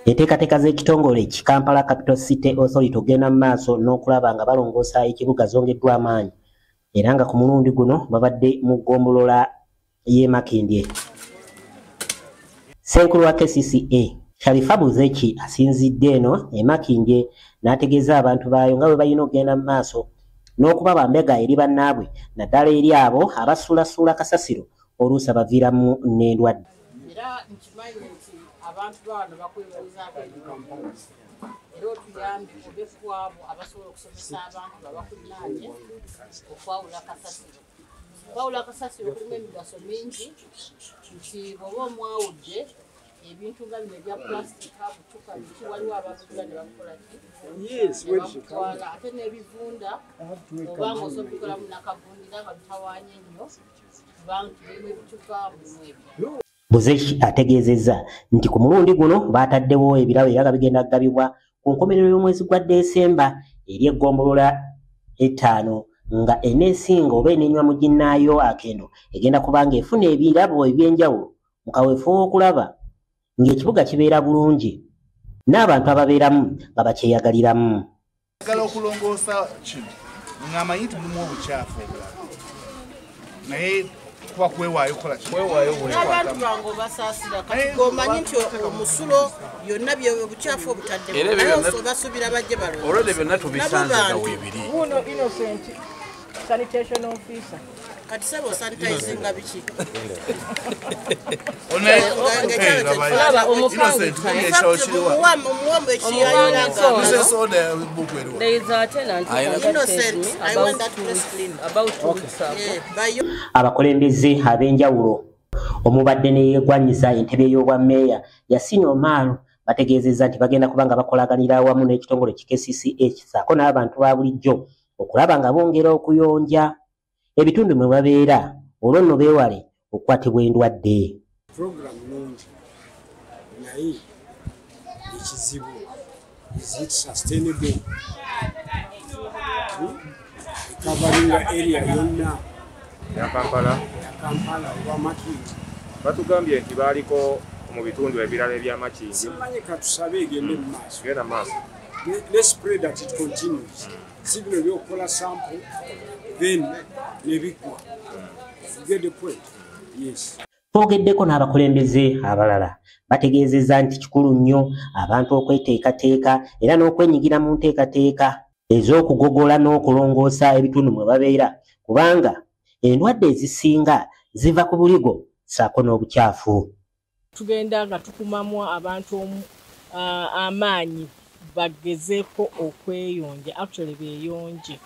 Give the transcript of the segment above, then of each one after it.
Enteekateeka z'ekitongole ki Kampala Capital City Authority ogenda mu maaso n'okulaba nga balongoosa ekibuga zongeddwa amaanyi, era nga ku mulundi guno babadde mu ggombolola y'e Makindye. Ssenkulu wa KCCA, Sharifa Buzeki, asinzidde eno e Makindye n'ategeeza abantu baayo nga bwe balina okugenda mu maaso n'okuba bambega eri bannaabwe, naddala eri abo abasuulasuula kasasiro oluusi abaviiramu n'endwadde. Era nkimanyi nti abantu bano bakwebuuzaako ebintu, era otuyambe obe kwabo abasobola okusomesa abantu babakulinaanye okwawula kasasiro. Okwawula kasasiro kulimu emigaso mingi, nti bw'oba omwawudde ebintu nga bino ebya pulastika, bucupa, biki, waliwo ababigula ne babukola ki, ne babutwala, ate n'ebivunda oba nga osobola obikolamu nakavundira nga bitawaanye nnyo, kubanga mulimu ebicupa, mulimu ebirala. Buzeki ategeezezza nti ku mulundi guno baataddewo ebirabo era nga bigenda kugabibwa ku nkomerero y'omwezi gwa Desemba eri eggombolola 5, nga eneesinga oba eneenywa mu ginnaayo akendo egenda kuba ng'efuna ebirabo eby'enjawulo mu kaweefube w'okulaba ng'ekibuga kibeera bulungi n'abantu ababeeramu nga bakyeyagaliramu. Njagala okulongoosa kino ng'amanyi nti mulimu obukyafu obulala, naye kuba kwewaayo kukola ki? N'abantu bange obasaasira. Kati g'omanyi nti omusulo yonna obukyafu obutaddemu, Era ebyo naye obasuubira bajje balongoose. Olwedde byonna tubisanze nga Nabo bantu. weebiri. Wuuno Innocent, sanitation officer. Kati sebo sanitizinga biki? Olaba omupangisa. Omuwambu ekiyayolaga. Soda buku eriwa. There is a tenant who contacted Innocent, me I about want that two place weeks, clean. about 2 weeks ago. Yeah, by Abakulembeze ab'enjawulo omubadde neyeegwanyiza entebe y'obwammeeya Yasin Omar bategeezezza nti bagenda kuba nga bakolaganira awamu n'ekitongole ki KCCA ssaako n'abantu ba bulijjo okulaba nga bongera okuyonja ebitundu mwe babeera, olwo nno beewale okukwatibwa endwadde. Program nungi, naye ekizibu, is it sustainable? Ecoveringa area yonna ya Kampala? Ya Kampala oba Makindye? Batugambye nti baaliko mu bitundu ebirala ebya Makindye. Simanyi, katusabe egende mu maaso. Genda maaso. Let's pray that it continues. Si bino byokukola sample then nebiggwa. You get the point? Yes. Twogeddeko n'abakulembeze abalala, bategeezezza nti kikulu nnyo abantu okweteekateeka era n'okwenyigira mu nteekateeka ez'okugogola n'okulongoosa ebitundu mwe babeera, kubanga endwadde ezisinga ziva ku buligo ssaako n'obukyafu. Tugenda nga tukumamu abantu amaanyi bagezeeko okweyonja, actually beeyonje,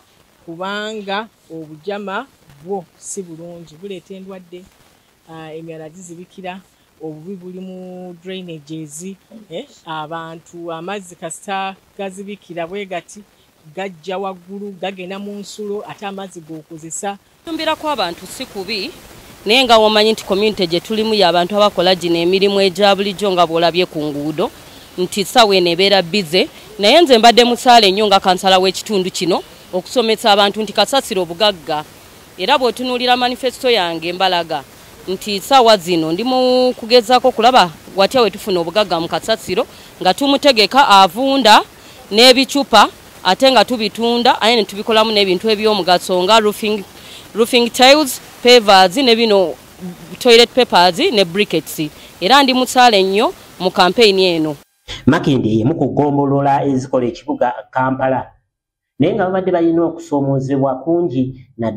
kubanga obujama bwo si bulungi, buleeta endwadde, emyala gizibikira, obubi buli mu drainages, abantu amazzi kasita gazibikira bwe gati gajja waggulu, gagenda mu nsulo, ate amazzi g'okozesa. Kutumbira kw'abantu si kubi, naye nga womanyi nti community gye tulimu y'abantu abakola gino emirimu egya bulijjo, nga bw'olabye ku nguudo nti ssaawa eno ebeera busy. Naye nze mbadde musaale nnyo nga kansala w'ekitundu kino okusomesa abantu nti kasasiro obugagga. Era bw'otunuulira manifesto yange, mbalaga nti ssaawa zino ndi mu kugezaako kulaba watya we tufuna obugagga mu kasasiro, nga tumutegeka avunda n'ebicupa, ate nga tubitunda, aye ne tubikolamu n'ebintu eby'omugaso nga roofing tiles, pavers, ne bino toilet papers ne briquettes. Era ndi musaale nnyo mu campaign eno. Makindye emu ku ggombolola ezikola ekibuga Kampala, naye nga babadde balina okusoomoozebwa kungi na